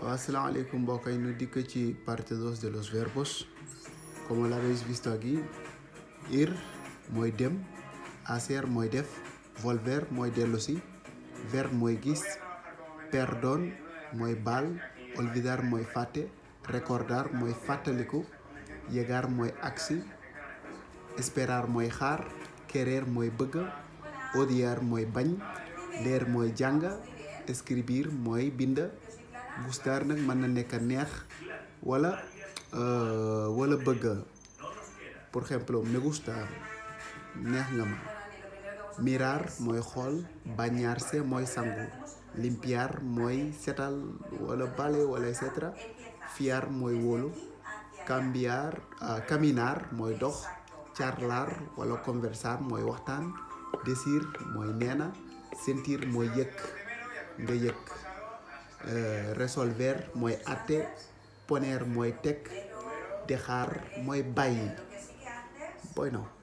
Asalaamaaleykum mbokk yi ñu dikk ci parte 2 de los verbos. Como lo habéis visto aquí, ir mooy dem, hacer mooy def, volver mooy dellusi, ver mooy gis, perdón mooy baal, olvidar mooy fàtte, recordar mooy fàttaliku, llegar mooy agsi, esperar mooy xaar, querer mooy bëgg, odiar mooy bañ, leer mooy jàng, escribir mooy bind. Gustar nag mën na nekk neex wala bëgg. Por ejemplo, me gusta neex nga ma. Mirar mooy xool, bañarse mooy sangu, limpiar mooy setal wala bale wala etc. Fiar mooy wóolu, caminar mooy dox, charlar wala conversar mooy waxtaan, decir mooy neena, sentir mooy yëg nga yëg. Resolver mooy atte, poner mooy teg, dejar mooy bàyyi. Bueno.